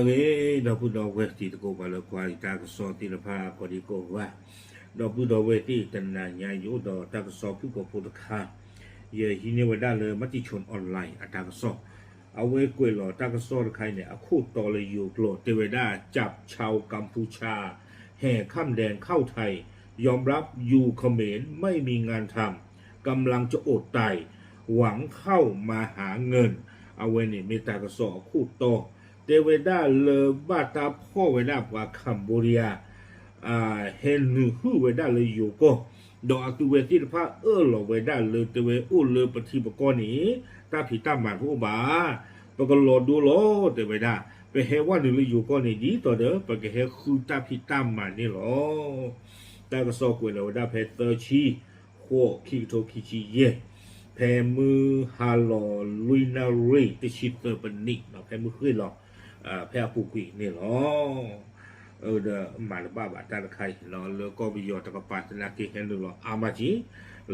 ဂ့ၤ ဒီပုၢ်ဒီဝဲၢ်တံၤသကိးပှၤလၢကွၢ်ယတၢ်ကစီၣ်သ့ၣ်တဖၣ်ကိးဒံကိးဂၤ, ဒီပုၢ်ဒီဝဲၢ်သ့ၣ်တနၤညါယအိၣ်ဒီးတၢ်ကစီၣ်ဖုၣ်ကိာ်ဖိတခါ, ယဟံးန့ၢ်ဝဲဒၣ်လၢ Matichon Online အတၢ်ကစီၣ်, အဝဲကွဲးလီၤတၢ်ကစီၣ်တခါအံၤန့ၣ် အခိၣ်တီလၢယိၤကျိာ် တဲဝဲဒၣ် จับชาวกัมพูชา แห่ข้ามแดนเข้าไทย ยอมรับอยู่เขมรไม่มีงานทำ กำลังจะอดตาย หวังเข้ามาหาเงิน အဝဲန့ၣ်မ့ၢ်တၢ်ကစီၣ်အခိၣ်တီ, တဲဝဲဒၣ်လၢဘၣ်တၢ်ဖီၣ်ဝဲဒၣ်ပှၤ Cambodia ဟဲနုာ်ဟုၣ်ဝဲဒၣ်လၢယိၤကီၢ်, ဒီးအသုဝဲသ့ၣ်တဖၣ်အၢၣ်လီၤဝဲဒၣ်လၢတဲဝဲအိၣ်လၢပထံပကီၢ်န့ၣ် တၢ်ဖံးတၢ်မၤတအိၣ်ဘၣ်, ပကလီၤဒိလီၤ တဲဝဲဒၣ်, ပဟဲဝဲနုာ်လၢယိၤကီၢ်န့ၣ် ဒ်သိးဒီး ပကဟဲဃုတၢ်ဖံးတၢ်မၤန့ၣ်လီၤ. တၢ်ကစီၣ်ကွဲးလီၤဝဲဒၣ်ဖဲသၢဆံ ဃိး ခံကထိခံဆံယဲၢ်, ဖဲမုၢ်ဟါလီၤလွံၢ်နၣ်ရံၣ်တဆံသၢပနံး, ဖဲမုၢ်ဃ့ၢ်လီၤ ဖဲအပူၤကွံာ်န့ၣ်လီၤ. ဒီးမၤတဘၣ်ဘၣ်တၢ်တခါအံၤ လၢကီၢ်ပယီၤတကပၤသနာ်က့ဟဲနုာ်လီၤအါမးက့,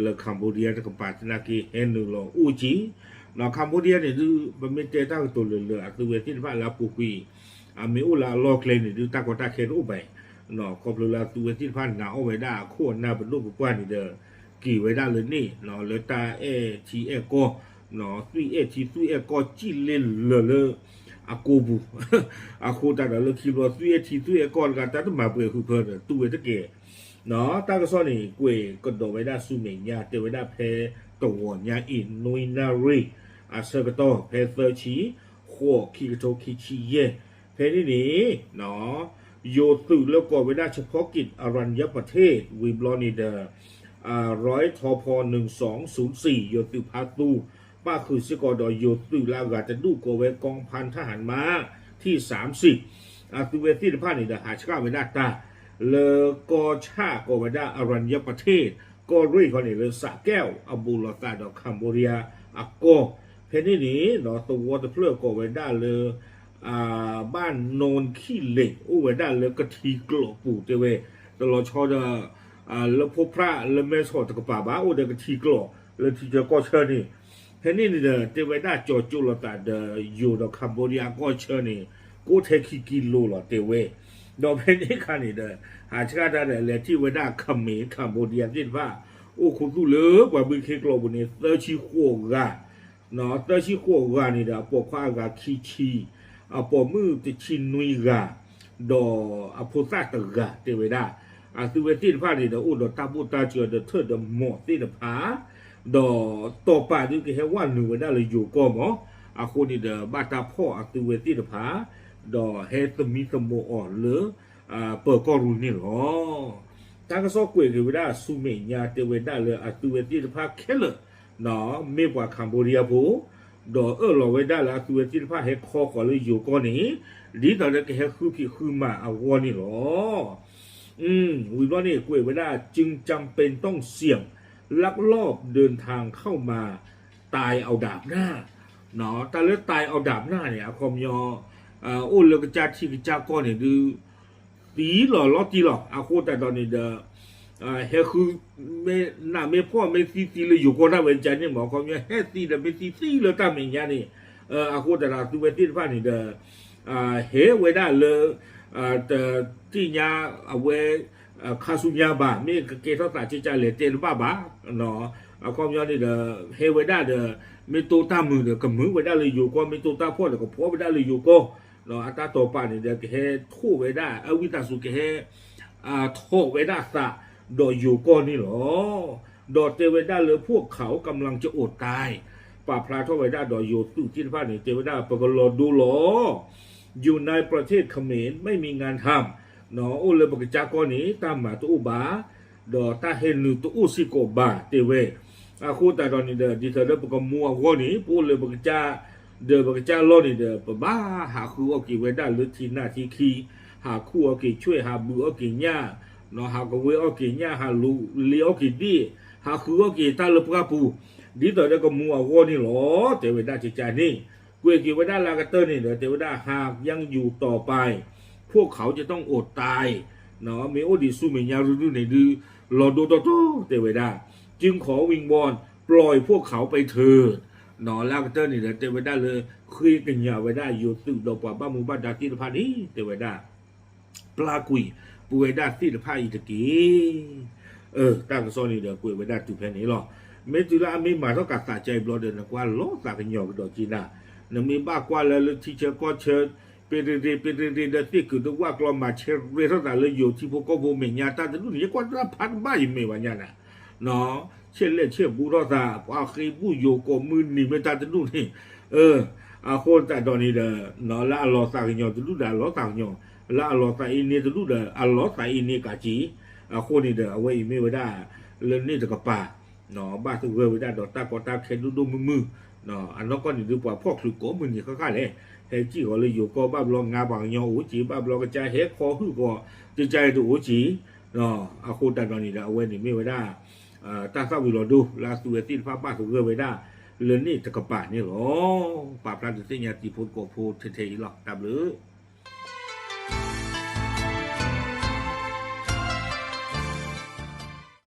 လၢ Cambodia တကပၤသနာ်က့ဟဲနုာ်လီၤအိၣ်က့, ဒီး Cambodia န့ၣ်ဒုး ပမ့ၢ်တဲတၢ်ကတိၤလၢာ်လၢာ် အသုဝဲသ့ၣ်တဖၣ်လၢအပူၤကွံာ် အမ့ၢ်အိၣ်လၢအလီၢ်ကျဲန့ၣ်ဒုး တၢ်ကီတၢ်ခဲတအိၣ်ဘၣ်, ခီဖျိလၢအသုဝဲသ့ၣ်တဖၣ်နာ်အီၣ်ဝဲဒၣ်အခိၣ်အနၢ်ပဒိၣ်ပပှၢ်န့ၣ်ဒီး က့ၤဝဲဒၣ်လၢန့ၣ် လၢတၢ်အဲၣ်ထံအဲၣ်ကီၢ်, သွံၣ်အဲၣ်ထံသွံၣ်အဲၣ်ကီၢ်စံၣ်လ့လၢာ်လၢ အကိပူၤ, အဃိသတးဒီးလၢခံဘျီ သွံၣ်အဲၣ်ထံသွံၣ်အဲၣ်ကီၢ်တဂၤ တၢ်တမၤပှဲၤဃုာ်ဖၢဒီး တူၢ်ဝဲတက့ၢ်. တၢ်ကစီၣ်န့ၣ် ကွဲးကဒီးဝဲဒၣ်ဆူမဲာ်ညါ တဲဝဲဒၣ်ဖဲတဂီၤညါအံၤ နွံနၣ်ရံၣ် အဆၢကတီၢ် ဖဲသၢဆံ ဃိး ခံကထိခံဆံယဲၢ်, ဖဲန့ၣ်န့ၣ် ယိၤသုးလၢကိးဝဲဒၣ် เฉพาะกิจอรัญญประเทศ ဝံၤဘျီန့ၣ်ဒီး ร้อย ทพ หนึ่งสองศูนย์สี่ ယိၤသုးဖါသူ ပၣ်ဃုာ်စ့ၢ်ကီးဒီးယိၤသုးလၢအဂၤတဒူၣ်ကိးဝဲ กองพันทหารม้าที่ สามสิบ အသုဝဲသ့ၣ်တဖၣ်န့ၣ်ဒီး ဟးဆှၣ်ဝဲဒၣ်တၢ် လၢကီၢ်ဆၣ်ကိးဝဲဒၣ် อรัญญประเทศ ကီၢ်ရ့ၣ်ခီန့ၣ်လၢ สระแก้ว အဘူးလိာ်သးဒီး Cambodia အကီၢ်, ဖဲန့ၣ်န့ၣ် သဝီတဖျၢၣ်ကိးဝဲဒၣ်လၢ ဘၣ်နိခံလ့း အိၣ်ဝဲဒၣ်လၢကထံကျိးပူၤတဲဝဲ, တလီၤဆီဒီး လၢဖိဖြၣ်လၢမဲဆီးတကပၤဘၣ် အိၣ်ဒီးကထံကျိး လၢထံဆၢကီၢ်ဆၢန့ၣ်, ဖဲန့ၣ်န့ၣ်ဒီး တဲဝဲဒၣ်ကၠီၤကၠိလိာ်သးဒီးယိၤဒီး Cambodia ကီၢ်ဆၢန့ၣ် ကိးထဲခံကံလိလီၤတဲဝဲ, ဒီးဖဲန့ၣ်အခါန့ၣ်ဒီး ဟးဆှၣ်တၢ်ဒီးလဲၤထံၣ်ဝဲဒၣ် Khmer Cambodia သ့ၣ်တဖၣ် အိၣ်ခူသူၣ်လၢပှၤဘုခ့ကျိးပူၤန့ၣ် သၢဆံဃိးဂၤ သၢဆံဃိးဂၤန့ၣ်ဒီး အပိာ်ခွါအဂၤခံဆံ, အပိာ်မုၣ်တဆံနွံဂၤ, ဒီးအဖိသၣ်တဂၤတဲဝဲဒၣ်, အသုဝဲသ့ၣ်တဖၣ်န့ၣ်ဒီး အိၣ်ဒီးတၢ်ဘိၣ်တၢ်စၢၤဒီးထၢၣ်ဒီးမိာ်သ့ၣ်တဖၣ်, ဒီးတီၢ်ပာ်ဒုးကဟဲဝဲနုာ်ဝဲဒၣ်လၢယိၤကီၢ်မး, အဃိန့ၣ်ဒီး ဘၣ်တၢ်ဖီၣ်အသုဝဲသ့ၣ်တဖၣ်, ဒီးဟဲသမံသမိးအီၤလၢ ပၢၤကီၢ်ရူၢ်န့ၣ်လီၤ. တၢ်ကစီၣ်ကွဲးက့ၤဝဲဒၣ်ဆူမဲာ်ညါတဲဝဲဒၣ်လၢအသုဝဲသ့ၣ်တဖၣ်ခဲလၢာ် မ့ၢ်ပှၤ Cambodia ဖိ, ဒီးအၢၣ်လီၤဝဲဒၣ်လၢအသုဝဲသ့ၣ်တဖၣ်ဟဲခီဃီၤလၢယိၤကီၢ်န့ၣ် ဒ်သိးဒီးကဟဲဃုဖံးဃုမၤအဂီၢ်န့ၣ်လီၤ. ဝံၤဘျီန့ၣ် ကွဲးဝဲဒၣ် จึงจำเป็นต้องเสี่ยง ลักลอบเดินทางเข้ามา ตายเอาดาบหน้า တၢ်လၢ ตายเอาดาบหน้า န့ၣ် အခီပညီ အိၣ်လၢကစၢ်ထံကစၢ်ကီၢ်န့ၣ်ဒုး သံလီၤလီၤတံၢ်လီၤ. အဃိသတးဒီးန့ၣ်ဒီး ဟဲဃု မ့ၢ်နးမ့ၢ်ဖှီၣ်မ့ၢ်သံသံလၢယိၤကီၢ်ဒၣ်ဝဲကန့ၣ်မး အခီပညီဟဲသံဒီးမ့ၢ်သံသံလၢတၢ်မဲာ်ညါန့ၣ်, အဃိသတးဒီးသုဝဲသ့ၣ်တဖၣ်န့ၣ်ဒီး ဟဲဝဲဒၣ်လၢ တသ့ၣ်ညါအဝဲ ခါဆူညါဘၣ် မ့ၢ်ကကဲထီၣ်သးကကလဲၤတဲတဘၣ်ဘၣ် အခီပညီန့ၣ်ဒီး ဟဲဝဲဒၣ်ဒီး မ့ၢ်တိၢ်တၢ်မုာ်ဒီးကမုာ်ဝဲဒၣ်လၢယိၤကီၢ် မ့ၢ်တိၢ်တၢ်ဖှီၣ်ဒီးကဖှီၣ်ဝဲဒၣ်လၢယိၤကီၢ်, အတၢ်တီၢ်ပာ်န့ၣ်ဒီး ကဟဲထိၣ်ဝဲဒၣ် အဝံသးစူၤကဟဲ ထီၣ်ဝဲဒၣ်သးဒီးယိၤကီၢ်န့ၣ်လီၤ. ဒီးတဲဝဲဒၣ်လၢ พวกเขากำลังจะอดตาย ပာ်ဖျါထီၣ်ဝဲဒၣ်ဒီးယိၤသုးသ့ၣ်တဖၣ်န့ၣ် တဲဝဲဒၣ်ပကလီၤဒိလီၤ อยู่ในประเทศเขมรไม่มีงานทำ အိၣ်လၢပကစၢ်ကီၢ်န့ၣ် တၢ်မၤတအိၣ်ဘၣ် ဒီးတၢ်ဟဲနုာ်တအိၣ်စ့ၢ်ကီးဘၣ်တဲဝဲ. အဃိသတးဒီးန့ၣ်ဒီး ဒ်သိးလၢပကမူအဂီၢ်န့ၣ် ပအိၣ်လၢပကစၢ် ဒီးပကစၢ်လီၢ်န့ၣ်ဒီး ပဘၣ်ဟးဃုအီၣ်က့ၤဝဲဒၣ်လၢထံနၢ်ထံခံ, ဟးခူၣ်အီၣ်က့ၤဆွဲၣ်, ဟးဘုးအီၣ်က့ၤညၣ်, ဟးကဝဲအီၣ်က့ၤညၣ်, ဟးလူၤလ့အီၣ်က့ၤဒ့ၣ်, ဟးဃုအီၣ်က့ၤတၢ်လၢပှၢ်ပူၤ, ဒ်သိးလၢကမူအဂီၢ်န့ၣ်လီၤ တဲဝဲဒၣ်ကကန့ၣ်. ကွဲးက့ၤဝဲဒၣ်လၢအကတၢၢ်န့ၣ်ဒီး တဲဝဲဒၣ် หากยังอยู่ต่อไป พวกเขาจะต้องอดตาย မ့ၢ်အိၣ်ဒံးဆူမဲာ်ညါရုၢ်ရုၢ်န့ၣ်ဒုး လီၤဒိတီတီတဲဝဲဒၣ် จึงขอวิงวอน ปล่อยพวกเขาไปเถิด လၢအကတၢၢ်န့ၣ်ဒီး တဲဝဲဒၣ်လၢ ဃ့ကညးဝဲဒၣ်ယိၤသုးဒီးပှၤဘၣ်မူဘၣ်ဒါသ့ၣ်တဖၣ်န့ၣ် တဲဝဲဒၣ် ပျၢ်ကွံာ်ပဝဲဒၣ်သ့ၣ်တဖၣ်အံၤတက့ၢ်. အၢ တၢ်ကစီၣ်န့ၣ်ဒီး ကွဲးဝဲဒၣ်တုၤဖဲန့ၣ်လီၤ. မ့ၢ်တုၤလၢအမ့ၢ်မၤထီၣ်ကးသးကါအံၤဘျီဒီး နကွၢ်လီၤသးကညီၤကဒီးက့ၤနၤ, နမ့ၢ်ဘၣ်ကွၢ်လၢလၢထံဆၢကီၢ်ဆၢ ပ့တရ့ပ့တရ့ဒီးသ့ၣ်ကုာ်တဝၣ်ကျီ မၤဆဲးရ့ထီၣ်သးလၢယိၤထံဖိကီၢ်ဖိမဲာ်ညါ တၢ်တဒူၣ်န့ၣ် ယကွၢ်တၢ်ဖးတဘၣ်ယမဲာ်ဘၣ်ညါနၤ ဆဲးလဲၣ်ဆဲးဘူးထီၣ်သး ပှၤဃ့ဘူၣ်ယိၤကိးမုၢ်နံၤမ့ၢ်တၢ်တဒူၣ်န့ၣ်, အၢ, အဃိသတးဒီးန့ၣ်ဒီး လၢအလီၤသးကညီၤတဒူၣ်ဒီးအလီၤသးကညီၤ, လၢအလီၤသးအ့န့တဒူၣ်ဒီးအလီၤသးအ့န့ကးက့ၤ, အဃိန့ၣ်ဒီး အဝဲအံၤမ့ၢ်ဝဲဒၣ် လၢန့ၣ်တကပၤ ဘၣ်သဂၢၢ်ဝဲဒၣ်ဒီးတၢ်ကီတၢ်ခဲဒိၣ်ဒိၣ်မုၢ်မုၢ်, အနီၢ်ကီၢ်န့ၣ်ဒုးပှၤဖီၣ်ချုးကိးမုၢ်နံၤဃၣ်ဃၣ်လဲၣ်, ဟဲစံၣ်ဃီၤလၢယိၤကီၢ်ဘၣ်ဘျီ ငါပှၤကညီအိၣ်က့ၤ ဘၣ်ဘျီကစၢ်ဟဲခီဟုၣ်ဃီၤ ကစၢ်အံၤတအိၣ်က့ၤ, အဃိသတးဒီးန့ၣ်ဒီး အဝဲန့ၣ်မ့ၢ်ဝဲဒၣ် တၢ်သၣ်ဝံၤလီၤဒိ လၢအသုဝဲသ့ၣ်တဖၣ်ဘၣ်သဂၢၢ်ဝဲဒၣ် လၢန့ၣ်တကပၤန့ၣ်လီၤ. ပာ်ဖျါဒုးသ့ၣ်ညါတံၤဖိသကိးဖိထဲထဲအံၤလီၤ. တၢ်ဘျုး